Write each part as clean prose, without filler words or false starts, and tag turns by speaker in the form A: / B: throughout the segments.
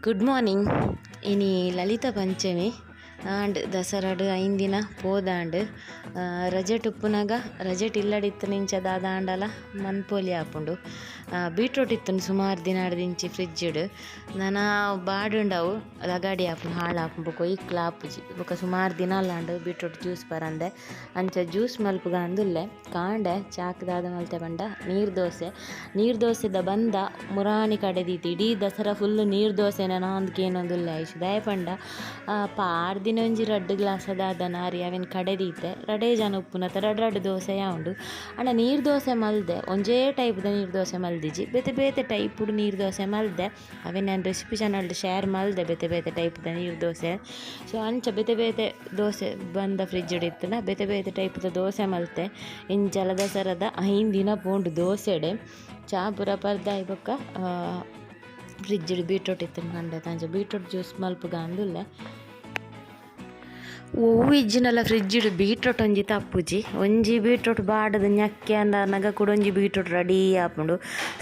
A: Good morning. ಇನಿ ಲಲಿತ ಪಂಚಮಿ ಆಂಡ್ ದಸರಾಡ್ 5 ದಿನ ಪೋದಾಂಡ್. ರಜೆಟ್ ಉಪ್ಪುನಗ ರಜೆಟ್ ಇಲ್ಲಡಿತ್ತು ನಿಂಚ ದಾದಾಂಡಲ ಮನ್ಪೊಲಿ ಆಪುಂಡು. ಬೀಟ್ರೋಟ್ ಇತ್ತುಂಡು ಸುಮಾರು ದಿನ ಆಡ್ದಿಂಚಿ ಫ್ರಿಜ್ಡ್ ನನ ಬಾಡುಂಡವು ಲಗಾಡಿ ಆಪುಂಡು ಹಾಳಾಪುಂಡು ಬೊಕ ಒಯ್ಕ್ಲ ಆಪುಜಿ ಬೊಕ ಸುಮಾರು ದಿನ ಲಾಂಡ್ ಬೀಟ್ರೋಟ್ ಜ್ಯೂಸ್ ಪರಂದೆ ಅಂಚ ಜ್ಯೂಸ್ ಮಲ್ಪುಗ ಅಂದುಲ್ಲೆ ಕಾಂಡೆ ಚಾಕ್ ದಾದ ಮಲ್ತೆ ಪಂಡ ನೀರು ದೋಸೆ ನೀರು ದೋಸೆದ ಬಂದ ಮುರಾಣಿ ಕಡೆ ದೀತಿ ಇಡೀ ದಸರಾ ಫುಲ್ ನೀರು ದೋಸೆ ನಾಂದ್ಕೇನೊಂದುಲ್ಲೆ ಐಶು ದಾಯ ಪಂಡ ಪಾಡ್ದಿನ ಒಂಜಿ ರಡ್ಡ್ ಗ್ಲಾಸ್ ದಾದ ನಾರಿ ಅವೆನ್ ಕಡೆ ದೀತೆ ರಡೇ ಜನ ಉಪ್ಪುನತ ರಡ್ಡ್ ರಡ್ಡ್ ದೋಸೆ ಉಂಡು. ಅಂಡ ನೀರು ದೋಸೆ ಮಲ್ದೆ ಒಂಜೇ ಟೈಪ್ದ ನೀರು ದೋಸೆ ಮಲ್ದಿಜಿ ಬೇತೆ ಬೇತೆ ಟೈಪುಡು ನೀರು ದೋಸೆ ಮಲ್ದೆ ಅವೆ ನಾನು ರೆಸಿಪಿ ಚಾನಲ್ ಶೇರ್ ಮಲ್ದೆ ಬೇತೆ ಬೇತೆ ಟೈಪ್ದ ನೀರು ದೋಸೆ. ಸೊ ಅಂಚ ಬೇತೆ ಬೇತೆ ದೋಸೆ ಬಂದ ಫ್ರಿಜ್ ಇತ್ತುಂಡ ಬೇತೆ ಬೇತೆ ಟೈಪ್ದ ದೋಸೆ ಮಲ್ತೆ. ಇಂಚಲ ದಸರಾದ 5 ದಿನ ಪೋಂಡು ದೋಸೆಡೆ ಚಾ ಪೂರ ಪರ್ದಾಯಿ ಬೊಕ್ಕ ಫ್ರಿಜ್ ಬೀಟ್ರೋಟ್ ಇತ್ತುಂಡು ಕಂಡೆ ಅಂಚ ಬೀಟ್ರೋಟ್ ಜ್ಯೂಸ್ ಮಲ್ಪುಗ ಅಂದುಲ್ಲೆ. ಒವ್ವು ಇಜ್ಜಿನಲ ಫ್ರಿಜ್ಡ್ ಬೀಟ್ರೋಟ್ ಒಂಜಿ ತಪ್ಪುಜಿ ಒಂಜಿ ಬೀಟ್ರೋಟ್ ಬಾಡದ ñಕ್ಕೆ ಅಂಡನಗ ಕೂಡ ಒಂಜಿ ಬೀಟ್ರೋಟ್ ರೆಡಿ ಆಪುಂಡು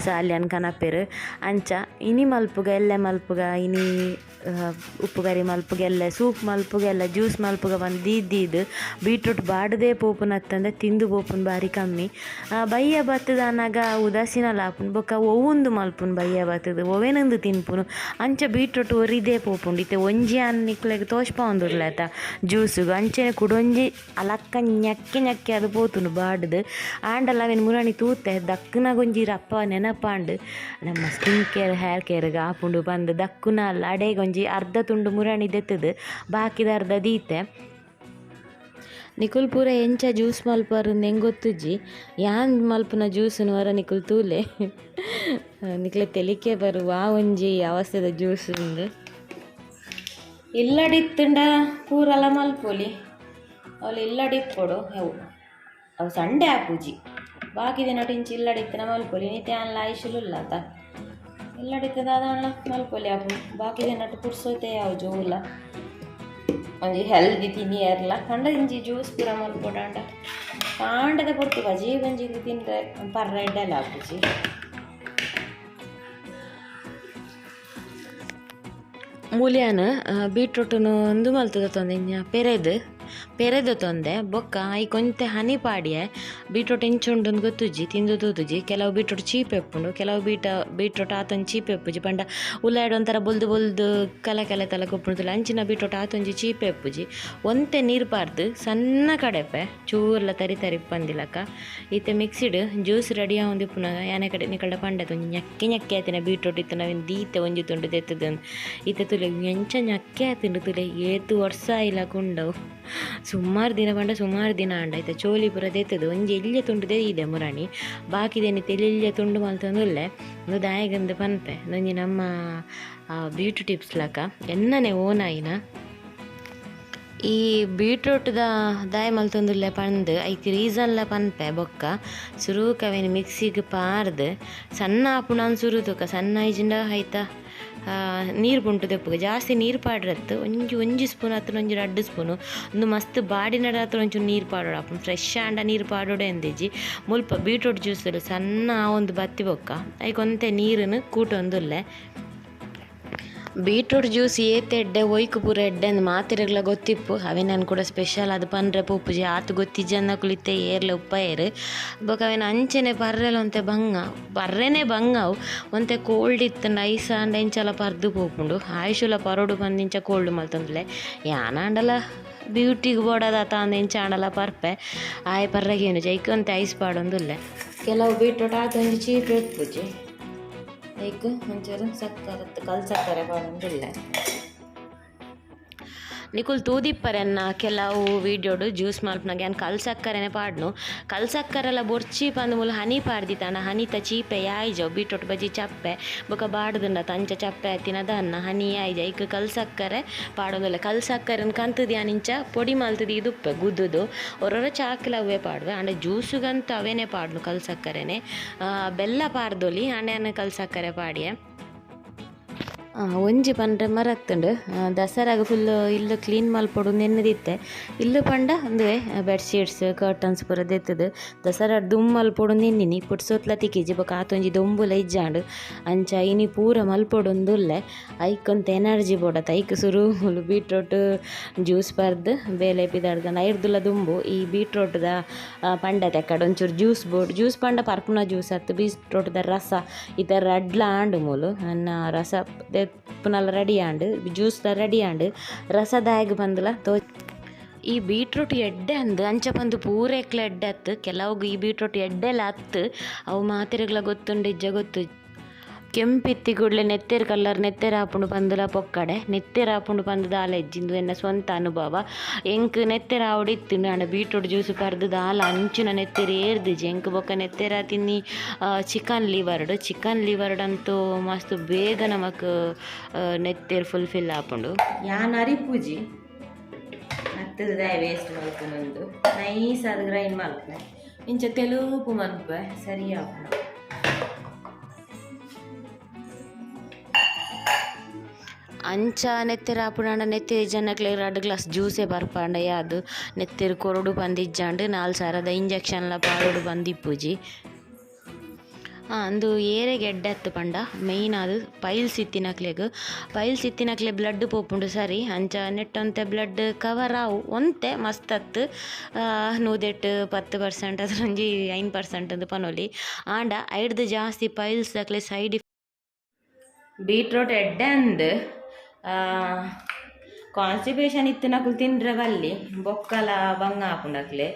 A: ಸಾಲ್ಯನ್ ಕನಪೆರ್. ಅಂಚ ಇನಿ ಮಲ್ಪುಗ ಎಲ್ಲೆ ಮಲ್ಪುಗ ಇನಿ ಉಪ್ಪು ಕರಿ ಮಲ್ಪುಗ ಎಲ್ಲೆ ಸೂಪ್ ಮಲ್ಪುಗ ಎಲ್ಲ ಜ್ಯೂಸ್ ಮಲ್ಪುಗ ಬಂದು ದೀದ್ ಬೀಟ್ರೋಟ್ ಬಾಡದೇ ಪೋಪುನತ್ತಂದೆ ತಿಂದು ಪೋಪುನು ಬಾರಿ ಕಮ್ಮಿ. ಬಯ್ಯ ಬತ್ತದ ಅನಗ ಉದಾಸೀನಲ ಆಪುಂಡು ಬೊಕ್ಕ ಒವ್ವುಂದು ಮಲ್ಪುನು ಬಯ್ಯ ಬತ್ತದ ಒವೆನಂದು ತಿನ್ಪುನು ಅಂಚ ಬೀಟ್ರೋಟ್ ಒರಿದೇ ಪೋಪುಂಡು. ಇತ್ತೆ ಒಂಜಿ ಆನ್ ನಿಕ್ಲೆಗ್ ತೋಜ್ಪಾವೊಂದುಲ್ಲೆ ಆತ ಜ್ಯೂಸುಗು ಅಂಚನೆ ಕುಡೊಂಜಿ ಅಲಕ್ಕ ñಕ್ಕೆ ñಕ್ಕೆ ಅದು ಪೋತುಂಡು ಬಾಡ್ದು. ಆಂಡಲ ಅವೆನ್ ಮುರಾಣಿ ತೂತೆ ದಕ್ಕುನಗೊಂಜಿ ರಪ್ಪ ನೆನಪಾಂಡ್ ನಮ್ಮ ಸ್ಕಿನ್ ಕೇರ್ ಹೇರ್ ಕೇರ್ಗ್ ಆಪುಂಡು ಪಂದ್ ದಕ್ಕುನ ಅಲ್ಲ ಅಡೇಗೊಂಜಿ ಅರ್ಧ ತುಂಡು ಮುರಾಣಿ ದೆತ್ತದು ಬಾಕಿದ ಅರ್ಧ ದೀತೆ. ನಿಕುಲ್ ಪೂರ ಎಂಚ ಜ್ಯೂಸ್ ಮಲ್ಪರು ಎಂಗ್ ಗೊತ್ತುಜ್ಜಿ ಯಾನ್ ಮಲ್ಪುನ ಜ್ಯೂಸುನು ವರ ನಿಕುಲ್ ತೂಲೆ ನಿಕ್ಲೆ ತೆಲಿಕೆ ಬರುವ ಆ ಒಂಜಿ ಅವಸ್ಥೆದ ಜ್ಯೂಸ್ ಉಂದು. ಇಲ್ಲಡಿತ್ತುಂಡ ಪೂರಲ ಮಲ್ಪೊಲಿ ಅವ್ಲು ಇಲ್ಲಡಿಪ್ಪೊಡು ಅವು ಅವು ಸಂಡೆ ಆಪುಜಿ ಬಾಕಿ ದಿನ ಇಂಚಿ ಇಲ್ಲಡಿತ್ತಿನ ಮಲ್ಪೊಲಿ ಇನಿತೆ ಆನ್ಲ ಆಯ್ಶುಲುಲ್ಲತ ಇಲ್ಲಡಿತ್ತ ದಾದಾಂಡ್ಲ ಮಲ್ಪೊಲಿ ಆಪುಂಡು ಬಾಕಿ ದಿನಟ್ ಪುರ್ಸೋತೆ ಯಾವು ಜೋವುಲ ಒಂಜಿ ಹೆಲ್ದಿ ತಿನಿಯರ್ಲ ಪಂಡ ಇಂಚಿ ಜ್ಯೂಸ್ ಪೂರ ಮಲ್ಪೊಡಾಂಡ ಕಾಂಡದ ಪೊರ್ತು ಬಜಿ ಬಂಜಿ ತಿಂದ್ರೆ ಪರ್ರ ಎಡ್ಡೆಲ ಆಪುಜಿ. ಮೂಲ್ಯಾನ್ ಬೀಟ್ರೋಟುನು ಉಂದು ಮಲ್ತದ ತೊಂದೆ ಇಂಜ ಪೆರೆದು ಪೆರೆದು ತೊಂದೆ ಬೊಕ್ಕ ಐಕ್ ಒಂತೆ ಹನಿ ಪಾಡ್ಯೆ ಬೀಟ್ರೋಟ್ ಎಂಚ ಉಂಡುಂದು ಗೊತ್ತುಜ್ಜಿ ತಿಂದು ತೂತುಜಿ. ಕೆಲವು ಬೀಟ್ರೋಟ್ ಚೀಪೆ ಉಪ್ಪುಂಡು ಕೆಲವು ಬೀಟ್ರೋಟ್ ಆತೊಂಜಿ ಚೀಪೆ ಉಪ್ಪುಜಿ ಪಂಡ ಉಲಾಯ್ಡ್ ಒಂಥರ ಬೊಲ್ದು ಬೊಲ್ದು ಕಲೆ ಕಲೆ ತಲಕ ಉಪ್ಪುಂಡು ಅಂಚಿನ ಬೀಟ್ರೋಟ್ ಆತೊಂಜಿ ಚೀಪೆ ಉಪ್ಪುಜಿ. ಒಂತೆ ನೀರು ಪಾರ್ದು ಸಣ್ಣ ಕಡೆಪೆ ಚೂರ್ಲ ತರಿ ತರಿ ಪಂದಿಲಕ ಇತ್ತೆ ಮಿಕ್ಸಿಡ್ ಜ್ಯೂಸ್ ರೆಡಿ ಆವೊಂದಿಪ್ಪುನಗ ಯಾನೆ ಕಡೆ ನಿಕಲ್ಡ ಪಂಡೆ ಒಂಜಿ ñಕ್ಕೆ ñಕ್ಕೆ ಆತಿನ ಬೀಟ್ರೋಟ್ ಇತ್ತು ನವಿನ್ ದೀತೆ ಒಂಜಿ ತುಂಡು ದೆತ್ತದು ಇತ್ತೆ ತುಲೆ ಎಂಚ ñಕ್ಕೆ ಆತುಂಡು ತುಲೆ ಏತ್ ವರ್ಷ ಇಲಕ ಉಂಡವು ಸುಮಾರು ದಿನ ಪಂಡ ಸುಮಾರು ದಿನ ಆಂಡ ಇತ್ತೆ ಚೋಲಿ ಪೂರ ದೆತ್ತದು ಒಂಜಿ ಎಲ್ಯ ತುಂಡು ಇದೆ ಮುರಾಣಿ ಬಾಕಿದೇನಿತ್ತೆ ಎಲ್ಯ ತುಂಡು ಮಲ್ತೊಂದುಲ್ಲೆ ಉಂದು ದಾಯೆಗಂದು ಪನ್ಪೆ ಒಂಜಿ ನಮ್ಮ ಬ್ಯೂಟಿ ಟಿಪ್ಸ್ ಲಕ ಎನ್ನನೆ ಓನಾಯಿನ ಈ ಬೀಟ್ರೋಟ್ದ ದಾಯ ಮಲ್ತೊಂದುಲ್ಲೆ ಪಂದ್ ಐಕ್ ರೀಸನ್ಲ ಪನ್ಪೆ ಬೊಕ್ಕ ಸುರೂಕ್ ಅವೆನ್ ಮಿಕ್ಸಿಗ್ ಪಾರ್ದ್ ಸಣ್ಣ ಆಪುಂಡು ಸುರು ತೂಕ ಸಣ್ಣ ಐಜಿಂಡ ಐತ ನೀರು ಪುಂಟು ದೆಪ್ಪುಗ ಜಾಸ್ತಿ ನೀರು ಪಾಡ್ರತ್ತು ಒಂಜಿ ಒಂಜಿ ಸ್ಪೂನ್ ಅತ್ತುಂಡ ಒಂಜಿ ರಡ್ಡ್ ಸ್ಪೂನು ಉಂದು ಮಸ್ತ್ ಬಾಡಿನಡ ಹತ್ರ ಒಂಚೂರು ನೀರು ಪಾಡೋಡು ಆಪುಂಡು ಫ್ರೆಶ್ ಆಂಡ ನೀರು ಪಾಡೋಡು ಎಂದಿಜ್ಜಿ. ಮುಲ್ಪ ಬೀಟ್ರೋಟ್ ಜ್ಯೂಸ್ ಸಣ್ಣ ಆವೊಂದು ಬತ್ತಿ ಬೊಕ್ಕ ಐಕ್ ಒಂತೆ ನೀರುನು ಕೂಟೊಂದುಲ್ಲೆ. ಬೀಟ್ರೋಟ್ ಜ್ಯೂಸ್ ಏತ್ ಎಡ್ಡೆ ಒಯ್ಕ್ ಪೂರ ಎಡ್ಡೆ ಅಂದ್ ಮಾತೆರೆಗ್ಲ ಗೊತ್ತಿಪ್ಪು ಅವೆ ನಾನು ಕೂಡ ಸ್ಪೆಷಲ್ ಅದು ಪನ್ರೆ ಪೋಪುಜಿ ಆತ್ ಗೊತ್ತಿಜ್ಜನ್ನಕುಲು ಇತ್ತೆ ಏರ್ಲ ಉಪ್ಪಯೆರ್ ಬೊಕ ಅವೆನ್ ಅಂಚನೆ ಪರ್ರೆಲ ಒಂತೆ ಬಂಗ ಪರ್ರೆನೆ ಬಂಗ ಅವು ಒಂತೆ ಕೋಲ್ಡ್ ಇತ್ತುಂಡ ಐಸ್ ಆಂಡ ಎಂಚಲ ಪರ್ದು ಪೋಪುಂಡು ಆಯುಷುಲ ಪರೋಡು ಪಂದ್ ಇಂಚ ಕೋಲ್ಡ್ ಮಲ್ತೊಂದುಲ್ಲೆ ಯಾನಾಂಡಲ ಬ್ಯೂಟಿಗ್ ಬೋಡಾದ ಅಂದ್ ಎಂಚ ಆಂಡಲ ಪರ್ಪೆ ಆಯೆ ಪರ್ರೆಗೇನುಜಿ ಐಕ್ ಒಂತೆ ಐಸ್ ಪಾಡೊಂದುಲ್ಲೆ. ಕೆಲವು ಬೀಟ್ರೋಟ್ ಆತ್ ಒಂಜಿ ಚೀಪೆ ಉಪ್ಪುಜಿ ಐಕ್ ಒಂಚೂರು ಸಕ್ಕರೆ ಕಲ್ ಸಕ್ಕರೆ ಪಾಡೊಂದುಲ್ಲೆ. ನಿಕುಲು ತೂದಿಪ್ಪರೆನ್ನ ಕೆಲವು ವೀಡಿಯೋಡು ಜ್ಯೂಸ್ ಮಲ್ಪುನಗ ಯಾನ್ ಕಲ್ ಸಕ್ಕರೆನೆ ಪಾಡ್ನು ಕಲ್ ಸಕ್ಕರೆಲ ಬೊರ್ಚಿ ಪಂದ್ ಮೂಲು ಹನಿ ಪಾಡ್ದಿತ್ತಾಂಡ ಹನಿತ ಚೀಪೆ ಯಾಯ್ಜವು ಬೀಟ್ರೋಟ್ ಬಜಿ ಚಪ್ಪೆ ಬೊಕ ಬಾಡ್ದುಂಡ ಅಂಚ ಚಪ್ಪೆ ಆತಿನ ದಾನ್ನ ಹನಿ ಆಯ್ಜ ಐಕ್ ಕಲ್ ಸಕ್ಕರೆ ಪಾಡೊಂದುಲ್ಲೆ. ಕಲ್ ಸಕ್ಕರೆನ್ ಕಂತುದು ಯಾನ್ ಇಂಚ ಪೊಡಿ ಮಲ್ತುದು ಇದುಪ್ಪೆ ಗುದ್ದುದು ಒರೊರ ಚಾಕ್ಲ ಅವ್ವೇ ಪಾಡುವೆ ಆಂಡ ಜ್ಯೂಸುಗಂತ ಅವೇನೆ ಪಾಡ್ನು ಕಲ್ ಸಕ್ಕರೆನೆ ಬೆಲ್ಲ ಪಾಡ್ದೊಲಿ ಆಂಡ ಯಾನ್ ಕಲ್ ಸಕ್ಕರೆ ಪಾಡ್ಯೆ. ಒಂಜಿ ಪಂಡ್ರೆ ಮರತ್ತುಂಡು ದಸರಾಗ್ ಫುಲ್ ಇಲ್ಲ್ ಕ್ಲೀನ್ ಮಲ್ಪೊಡು ನೆನ್ನೆದಿತ್ತೆ ಇಲ್ಲ್ ಪಂಡ ಉಂದುವೆ ಬೆಡ್ ಶೀಟ್ಸ್ ಕರ್ಟನ್ಸ್ ಪೂರ ದೆತ್ತುದು ದಸರಾ ದುಂಬು ಮಲ್ಪೊಡು ನೆನ್ನಿನಿ ಪುರ್ಸೊತ್ಲ ತಿಕ್ಕಿಜಿ ಬೊಕ ಆತೊಂಜಿ ದೊಂಬುಲ ಇಜ್ಜಾಂಡ್ ಅಂಚ ಇನಿ ಪೂರ ಮಲ್ಪೊಡುಂದುಲ್ಲೆ ಐಕೊಂತೆ ಎನರ್ಜಿ ಬೋಡತ್ತ ಐಕ್ ಸುರು ಮೂಲು ಬೀಟ್ರೋಟ್ ಜ್ಯೂಸ್ ಪರ್ದ್ ಬೇಲೆ ಪಿದಾಡ್ದ ಐರ್ದುಲ ದುಂಬು ಈ ಬೀಟ್ರೋಟ್ದ ಪಂಡೆ ತೆಕ್ಕಡ್ ಒಂಚೂರು ಜ್ಯೂಸ್ ಬೋಡು ಜ್ಯೂಸ್ ಪಂಡ ಪರ್ಪುನ ಜ್ಯೂಸ್ ಅತ್ತ್ ಬೀಟ್ರೋಟ್ದ ರಸ ಇತ್ತೆ ರಡ್ಲ ಆಂಡ್ ಮೂಲು ಅನ್ನ ರಸ ದೆಪ್ಪುನಲ ರೆಡಿ ಆಂಡ್ ಜ್ಯೂಸ್ಲ ರೆಡಿ ಆಂಡ್ ರಸ ದಾಯಗ್ ಪಂದ್ಲ ತೋ ಈ ಬೀಟ್ರೂಟ್ ಎಡ್ಡೆ ಅಂದ್ ಅಂಚ ಪಂದ್ ಪೂರ ಎಕ್ಲ ಎಡ್ಡೆ ಅತ್ತ್ ಕೆಲವು ಈ ಬೀಟ್ರೂಟ್ ಎಡ್ಡೆಲ ಅತ್ತ್ ಅವು ಮಾತೆರೆಗ್ಲ ಗೊತ್ತುಂಡು ಇಜ್ಜ ಗೊತ್ತು ಕೆಂಪಿತ್ತಿ ಕೂಡ್ಲೆ ನೆತ್ತೆರ್ ಕಲರ್ ನೆತ್ತೆರ್ ಆಪುಂಡು ಪಂದುಲ ಪೊಕ್ಕಡೆ ನೆತ್ತೆರ್ ಆಪುಂಡು ಪಂದ್ ದಾಲ ಇಜ್ಜಿ ಇಂದು ಎನ್ನ ಸ್ವಂತ ಅನುಭವ ಎಂಕ್ ನೆತ್ತೆರ್ ಆವೊಡು ಇತ್ತುಂಡು ಆಂಡ ಬೀಟ್ರೂಟ್ ಜ್ಯೂಸ್ ಪರ್ದ್ ದಾಲ ಅಂಚಿನ ನೆತ್ತೆರ್ ಏರ್ದಿಜಿ ಎಂಕ್ ಬೊಕ್ಕ ನೆತ್ತೆರ್ ಆತಿನಿ ಚಿಕನ್ ಲಿವರ್ಡ್ ಚಿಕನ್ ಲಿವರ್ಡ್ ಅಂತೂ ಮಸ್ತ್ ಬೇಗ ನಮಕ್ ನೆತ್ತೆರ್ ಫುಲ್ಫಿಲ್ ಆಪುಂಡು ಯಾನ್ ಅರಿಪುಜಿ ಅತ್ತದ ದಾಯೆ ವೇಸ್ಟ್ ಮಲ್ಪುನಂದು ನೈಸ್ ಆದ್ ಗ್ರೈಂಡ್ ಮಲ್ಪುವೆ ಇಂಚ ತೆಲುಪು ಮನ್ಪುವೆ ಸರಿ ಆಪುಂಡು. ಅಂಚ ನೆತ್ತೆರ್ ಆಪುಂಡಾಂಡ ನೆತ್ತೆರ್ ಜನಕ್ಲೆಗ್ ರಡ್ಡ್ ಗ್ಲಾಸ್ ಜ್ಯೂಸೇ ಪರ್ಪಾಂಡ ಯಾದ್ ನೆತ್ತೆರ್ ಕೊರೊಡು ಪಂದ್ ಇಜ್ಜಾಂಡ್ ನಾಲ್ ಸಾರದ ಇಂಜೆಕ್ಷನ್ ಲ ಪಾಡೊಡು ಪಂದ್ ಇಪ್ಪುಜಿ. ಅಂದು ಏರೆಗ್ ಎಡ್ಡೆ ಅತ್ತ್ ಪಂಡ ಮೈನ್ ಆದ್ ಪೈಲ್ಸ್ ಇತ್ತಿನಕ್ಲೆಗ್ ಪೈಲ್ಸ್ ಇತ್ತಿನಕ್ಲೆ ಬ್ಲಡ್ ಪೋಪುಂಡು ಸರಿ ಅಂಚ ನೆಟ್ಟ್ ಒಂತೆ ಬ್ಲಡ್ ಕವರ್ ಆವು ಒಂತೆ ಮಸ್ತ್ ಅತ್ತ್ ನೂದೆಟ್ 10% ಅತ್ತ್ ಒಂಜಿ 5% ಅಂದ್ ಪನೊಲಿ ಆಂಡ ಐಡ್ದ್ ಜಾಸ್ತಿ ಪೈಲ್ಸ್ ದಕ್ಲೆ ಸೈಡ್ ಬೀಟ್ರೋಟ್ ಎಡ್ಡೆ ಅಂದ್ ಕಾನ್ಸ್ಟಿಪೇಷನ್ ಇತ್ತಿನಕುಲು ತಿಂಡ್ರೆ ಬಲ್ಲಿ ಬೊಕ್ಕಲ ಬಂಗ ಆಪುಂಡು ಅಕ್ಲೆ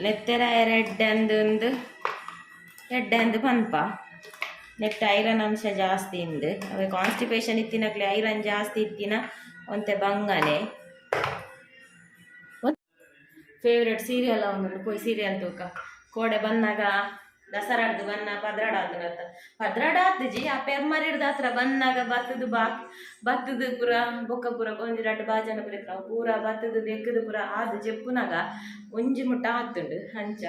A: ನೆತ್ತೆರ ಎಡ್ಡೆ ಅಂದ್ ಉಂದು ಎಡ್ಡೆ ಅಂದ್ ಪನ್ಪ ನೆಟ್ಟ್ ಐರನ್ ಅಂಶ ಜಾಸ್ತಿ ಇಂದ್ ಅವೆ ಕಾನ್ಸ್ಟಿಪೇಷನ್ ಇತ್ತಿನಕ್ಲೆ ಐರನ್ ಜಾಸ್ತಿ ಇತ್ತಿನ ಒಂತೆ ಬಂಗನೆ ಫೇವರೇಟ್ ಸೀರಿಯಲ್ ಆವೊಂದುಂಡು ಪೋಯಿ ಸೀರಿಯಲ್ ತೂಕ ಕೋಡೆ ಬನ್ನಗ ದಸರಾಡ್ದು ಬನ್ನ ಪದ್ರಾಡ್ ಆತುಂಡತ್ತ ಪದ್ರಾಡ್ ಆತುಜಿ ಆ ಪೆರ್ಮರಿಡ್ದ್ ಆತ್ರ ಬನ್ನಗ ಬತ್ತುದು ಬಾ ಬತ್ತುದು ಪೂರ ಬೊಕ್ಕ ಪೂರ ಒಂಜಿ ರಡ್ಡ್ ಬಾಜನ ಪೂರ ಇತ್ತ್ಂಡ್ ಅವು ಪೂರ ಬತ್ತುದು ದೆಕ್ಕುದು ಪೂರ ಆದ್ ಜೆಪ್ಪುನಗ ಒಂಜಿ ಮುಟ್ಟ ಆತುಂಡು ಅಂಚ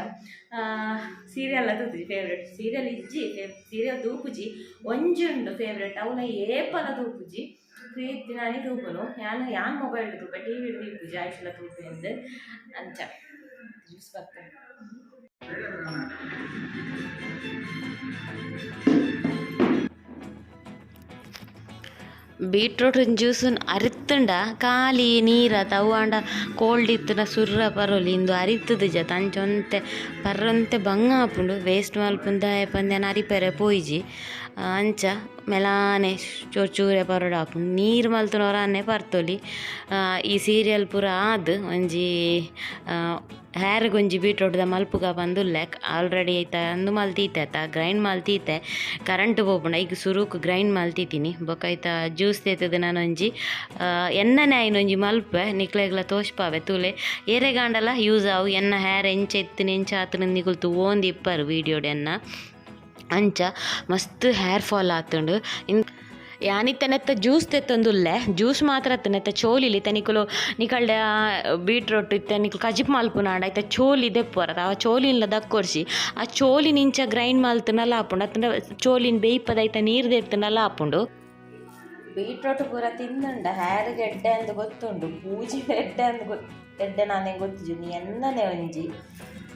A: ಸೀರಿಯಲ್ ತೂತುಜಿ ಫೇವರೇಟ್ ಸೀರಿಯಲ್ ಇಜ್ಜಿ ಸೀರಿಯಲ್ ತೂಪುಜಿ ಒಂಜಿ ಉಂಡು ಫೇವರೇಟ್ ಅವುಲ ಏಪಲ ತೂಪುಜಿ ಫ್ರೀ ಇತ್ತಿನಾನಿ ತೂಪುನು ಯಾನ್ ಯಾನ್ ಮೊಬೈಲ್ ತೂಪೆ ಟಿವಿ ಡ್ ದೀಪುಜಿ ಆಯ್ಷಲ ತೂಪೆಂದ್ ಅಂಚ ಜ್ಯೂಸ್ ಪರ್ಪೆ. ಬೀಟ್ರೂಟ್ ಜ್ಯೂಸುನ್ ಅರಿತ್ಂಡ ಖಾಲಿ ನೀರತ ಅವು ಆಂಡ ಕೋಲ್ಡ್ ಇತ್ತ್ಂಡ ಸುರ್ರ ಪರೊಲಿ ಇಂದು ಅರಿತುದುಜತ ಅಂಚ ಒಂತೆ ಪರ್ರಂತೆ ಬಂಗ ಆಪುಂಡು ವೇಸ್ಟ್ ಮಲ್ಪುನ ದಾಯೆ ಪಂದ್ ಯಾನ್ ಅರಿಪೆರೆ ಪೋಯಿಜಿ ಅಂಚ ಮೆಲಾನೆ ಚೂರು ಚೂರೆ ಪರೊಡು ಆಪುಂಡು ನೀರು ಮಲ್ತುನ ಪರ್ತೊಲಿ ಈ ಸೀರಿಯಲ್ ಪೂರ ಆದ್ ಒಂಜಿ ಹೇರ್ಗ್ ಒಂಜಿ ಬೀಟ್ರೂಟ್ದ ಮಲ್ಪುಗ ಪಂದ್ ಉಲ್ಲೆ ಆಲ್ರೆಡಿ ಐತ ಅಂದು ಮಲ್ತೀತೆ ಅತ ಗ್ರೈಂಡ್ ಮಲ್ತೀತೆ ಕರೆಂಟ್ ಪೋಪುಂಡು ಐಕ್ ಸುರುಕು ಗ್ರೈಂಡ್ ಮಲ್ತಿದ್ದೀನಿ ಬೊಕ ಐತ ಜ್ಯೂಸ್ ದೆತ್ತುದು ನಾನೊಂಜಿ ಎನ್ನನೆ ಆಯಿನೊಂಜಿ ಮಲ್ಪೆ ನಿಕ್ಲೆಗ್ಲ ತೋಜ್ಪಾವೆ ತೂಲೆ ಏರೆಗಾಂಡಲ ಯೂಸ್ ಆವು ಎನ್ನ ಹೇರ್ ಎಂಚ ಇತ್ತಿನ ಎಂಚ ಆತುಂಡು ನಿಕುಲು ತೂವೊಂದು ಇಪ್ಪರ್ ವೀಡಿಯೋಡ್ ಎನ್ನ ಅಂಚ ಮಸ್ತ್ ಹೇರ್ ಫಾಲ್ ಆತುಂಡು ಯಾನಿತ್ತೆ ನೆತ್ತ ಜ್ಯೂಸ್ ದೆತ್ತೊಂದುಲ್ಲೆ ಜ್ಯೂಸ್ ಮಾತ್ರ ಅತ್ತ್ ನೆತ್ತ ಚೋಲಿಲಿ ಇತ್ತೆ ನಿಕುಲು ನಿಕಲ್ಡ ಬೀಟ್ರೋಟ್ ಇತ್ತೆ ನಿಕುಲು ಕಜಿಪು ಮಲ್ಪುನಾಂಡ ಐತ ಚೋಲಿ ದೆಪ್ಪುವರತ ಆ ಚೋಲಿನ್ಲ ದಕ್ಕೊರ್ಚಿ ಆ ಚೋಲಿನ್ ಇಂಚ ಗ್ರೈಂಡ್ ಮಲ್ತ್ಂಡಲ ಆಪುಂಡು ಅತ್ತಂಡ ಚೋಲಿನ್ ಬೇಯ್ಪದ ಐತ ನೀರು ದೆತ್ತುಂಡಲ ಆಪುಂಡು. ಬೀಟ್ರೋಟ್ ಪೂರ ತಿಂದುಂಡ ಹೇರ್ಗ್ ಎಡ್ಡೆ ಅಂದ್ ಗೊತ್ತುಂಡು ಪೂಜಿಗ್ ಎಡ್ಡೆ ಅಂದ್ ಎಡ್ಡೆ ನಾನೆಗ್ ಗೊತ್ತುಜಿ ಉಂದು ಎನ್ನನೆ ಒಂಜಿ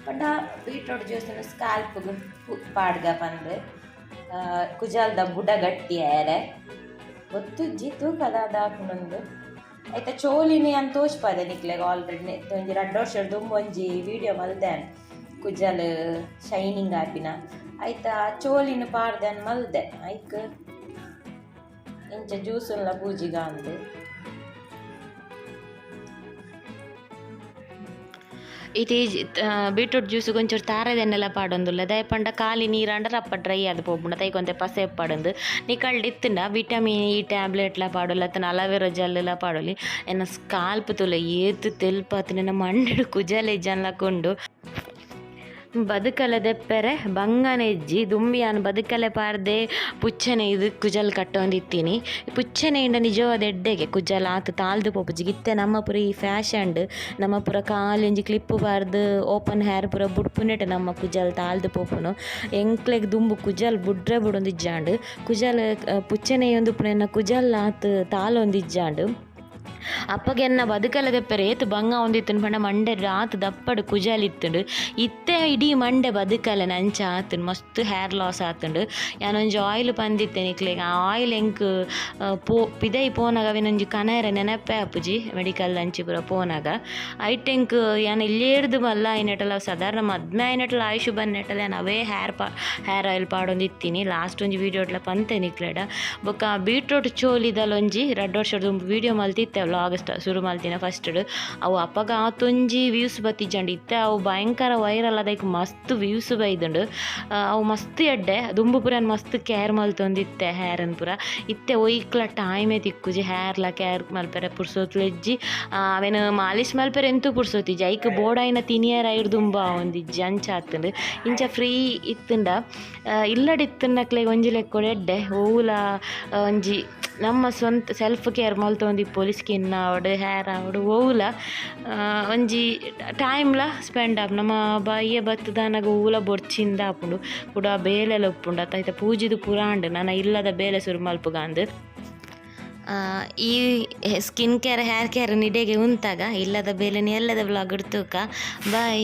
A: ಪಂಡ ಬೀಟ್ರೋಟ್ ಜ್ಯೂಸ್ ಸ್ಕ್ಯಾಲ್ಪ್ ಗ್ ಪಾಡ್ಗ ಪಂದ್ ಕುಜಾಲ್ದ ಬುಡ ಗಟ್ಟಿ ಆಯೆರೆ ಗೊತ್ತುಜ್ಜಿ ತೂಕ ದಾದ ಆಪುಂಡುಂದು ಐತ ಚೋಲಿನಿ ಯಾನ್ ತೋಜ್ಪಾದೆ ನಿಕ್ಲೆಗ್ ಆಲ್ರೆಡಿ ಒಂಜಿ ರಡ್ಡ್ ವರ್ಷ ದುಂಬು ಒಂಜಿ ವೀಡಿಯೋ ಮಲ್ದೆ ಯಾನ್ ಕುಜಲ್ ಶೈನಿಂಗ್ ಆಪಿನ ಐತ ಚೋಲಿನ್ ಪಾಡ್ದ್ ಯಾನ್ ಮಲ್ದೆ ಐಕ್ ಇಂಚ ಜ್ಯೂಸುನ್ಲ ಪೂಜಿಗ ಅಂದ್. ಇತ್ತೆ ಬೀಟ್ರೂಟ್ ಜ್ಯೂಸ್ ಒಂಚೂರು ತಾರೆದೆಣ್ಣೆಲ ಪಾಡೊಂದುಲ್ಲೆ ದಾಯೆ ಪಂಡ ಖಾಲಿ ನೀರಾಂಡ ರಪ್ಪ ಡ್ರೈ ಆದ್ ಪೋಪುಂಡು ಅತ ಐಕ್ ಒಂತೆ ಪಸೆ ಪಾಡೊಂದು ನಿಕಲ್ಡ್ ಇತ್ತ್ಂಡ ವಿಟಮಿನ್ ಇ ಟ್ಯಾಬ್ಲೆಟ್ಲ ಪಾಡೊಲಿ ಅತ್ತ್ಂಡ ಅಲೋವೆರಾ ಜೆಲ್ ಲ ಪಾಡೊಲಿ ಎನ್ನ ಸ್ಕಾಲ್ಪ್ ತೂಲೆ ಏತ್ ತೆಲ್ಪಾತ್ಂಡ್ ಎನ್ನ ಮಂಡೆಡ್ ಕುಜಲ್ ಇಜ್ಜಂದ್ ಲೆಕ ಉಂಡು. ಬದುಕಲೆ ದೆಪ್ಪೆರೆ ಬಂಗನೆ ಇಜ್ಜಿ ದುಂಬಿಯಾನ್ ಬದುಕಲೆ ಪಾರ್ದೆ ಪುಚ್ಚನೆ ಇದು ಕುಜಲ್ ಕಟ್ಟೊಂದಿತ್ತೀನಿ. ಪುಚ್ಚನೆ ಇಂಡ ನಿಜವಾದ ಎಡ್ಡೆಗೆ ಕುಜಲ್ ಆತ್ ತಾಲ್ದು ಪೋಪುಜಿ. ಇತ್ತೆ ನಮ್ಮ ಪೂರ ಈ ಫ್ಯಾಷನ್ ನಮ್ಮ ಪೂರ ಕಾಲಿಂಜಿ ಕ್ಲಿಪ್ ಪಾರ್ದು ಓಪನ್ ಹೇರ್ ಪೂರ ಬುಡ್ಪುನೆಟ್ ನಮ್ಮ ಕುಜಲ್ ತಾಲ್ದು ಪೋಪುನು. ಎಂಕ್ಲೆಗ್ ದುಂಬು ಕುಜಲ್ ಬುಡ್ರೆ ಬುಡೊಂದಿಜ್ಜಾಂಡ್ ಕುಜಲ್ ಪುಚ್ಚನೆ ಒಂದುಪ್ಪುನ ಕುಜಲ್ ಆತ್ ತಾಲೊಂದಿಜ್ಜಾಂಡ್. ಅಪ್ಪಗೆ ಎನ್ನ ಬದುಕಲೆ ದೆಪ್ಪೆರೆ ಏತ್ ಬಂಗ ಒಂದಿತ್ತುಂಡು ಪಂಡ ಮಂಡೆ ಆತ್ ದಪ್ಪಡ್ ಕುಜಲ್ ಇತ್ತುಂಡು. ಇತ್ತೆ ಇಡೀ ಮಂಡೆ ಬದುಕಲೆ ನಂಚ ಆತುಂಡು, ಮಸ್ತ್ ಹೇರ್ ಲಾಸ್ ಆತುಂಡು. ಯಾನೊಂಜಿ ಆಯಿಲ್ ಪಂದಿತ್ತೆ ನಿಕ್ಲೆಗ್, ಆ ಆಯಿಲ್ ಎಂಕ್ ಪೋ ಪಿದೈ ಪೋನಗ ಅವೆನೊಂಜಿ ಕನರೆ ನೆನಪೇ ಆಪುಜಿ ಮೆಡಿಕಲ್ ಅಂಚಿ ಪೂರ ಪೋನಗ. ಐಟ್ ಎಂಕ್ ಯಾನ್ ಇಲ್ಲೇರ್ದು ಮಲ್ಲ ಆಯಿನೆಟಲ ಸಾಧಾರಣ ಮದ್ಮೆ ಆಯಿನೆಟಲ ಆಯುಷ್ ಬನ್ನೆಟಲ ಯಾನ್ ಅವೇ ಹೇರ್ ಹೇರ್ ಆಯಿಲ್ ಪಾಡೊಂದಿತ್ತೀನಿ. ಲಾಸ್ಟ್ ಒಂಜಿ ವೀಡಿಯೋಡ್ಲ ಪಂತೆ ನಿಕ್ಲೆಡ. ಬೊಕ್ಕ ಬೀಟ್ರೂಟ್ ಚೋಲಿದಲೊಂಜಿ ರಡ್ಡ್ ವರ್ಷದ ವೀಡಿಯೋ ಮಲ್ತಿತ್ತೆ ವ್ಲಾಗ್ ಶುರು ಮಲ್ತಿನ ಫಸ್ಟ್ ಅವು ಅಪಗ ಆತೊಂಜಿ ವ್ಯೂಸ್ ಬತ್ತಿಜ್ಜಂಡ್. ಇತ್ತೆ ಅವು ಭಯಂಕರ ವೈರಲ್ ಅದಕ್ಕೆ ಮಸ್ತ್ ವ್ಯೂಸ್ ಬೈದುಂಡು. ಅವು ಮಸ್ತ್ ಎಡ್ಡೆ ದುಂಬು ಪೂರ ಮಸ್ತ್ ಕೇರ್ ಮಲ್ತೊಂದಿತ್ತೆ ಹೇರನ್ ಪೂರ. ಇತ್ತೆ ಒಯ್ಕ್ಲ ಟೈಮೇ ತಿಕ್ಕುಜಿ ಹೇರ್ಲ ಕೇರ್ ಮಲ್ಪೆರೆ ಪುರ್ಸೊತ್ಲು ಇಜ್ಜಿ. ಅವೆನ್ ಮಾಲಿಶ್ ಮಲ್ಪೆರೆ ಎಂತು ಪುರ್ಸೊತ್ತಿಜ್ಜಿ. ಐಕ್ ಬೋಡಾಯಿನ ತಿನಿಯರ ಐರ್ ದುಂಬು ಆವೊಂದಿಜ್ಜಿ ಅಂಚ ಆತುಂಡು. ಇಂಚ ಫ್ರೀ ಇತ್ತುಂಡ ಇಲ್ಲಡ್ ಇತ್ತುಂಡಕ್ಲೆಗ್ ಒಂಜಿ ಲೆಕ್ಕೊಡು ಎಡ್ಡೆ ಒವುಲ ಒಂಜಿ ನಮ್ಮ ಸ್ವಂತ ಸೆಲ್ಫ್ ಕೇರ್ ಮಲ್ತೊಂದಿಪ್ಪೊಲಿ ಸ್ಕಿನ್ ಆವಡ್ ಹೇರ್ ಆವಡ್ ಒವುಲ ಒಂಜಿ ಟೈಮ್ಲ ಸ್ಪೆಂಡ್ ಆಪುಂಡು. ನಮ್ಮ ಬಯ್ಯ ಬತ್ತುದಾನಗ ಒವುಲ ಬೊರ್ಚಿಂದ ಆಪುಂಡು ಕುಡ ಬೇಲೆಲ ಉಪ್ಪುಂಡು ಅತ್ತ ಐತ ಪೂಜಿದ್ ಪೂರ ಆಂಡ್ ನನ ಇಲ್ಲದ ಬೇಲೆ ಸುರು ಮಲ್ಪುಗಾಂದ್. ಈ ಸ್ಕಿನ್ ಕೇರ್ ಹೇರ್ ಕೇರ್ ನಿಡೆಗೆ ಉಂತಾಗ ಇಲ್ಲದ ಬೇಲೆನ್ ಎಲ್ಲದ ವ್ಲಾಗ್ ತೂಕ. ಬಾಯ್.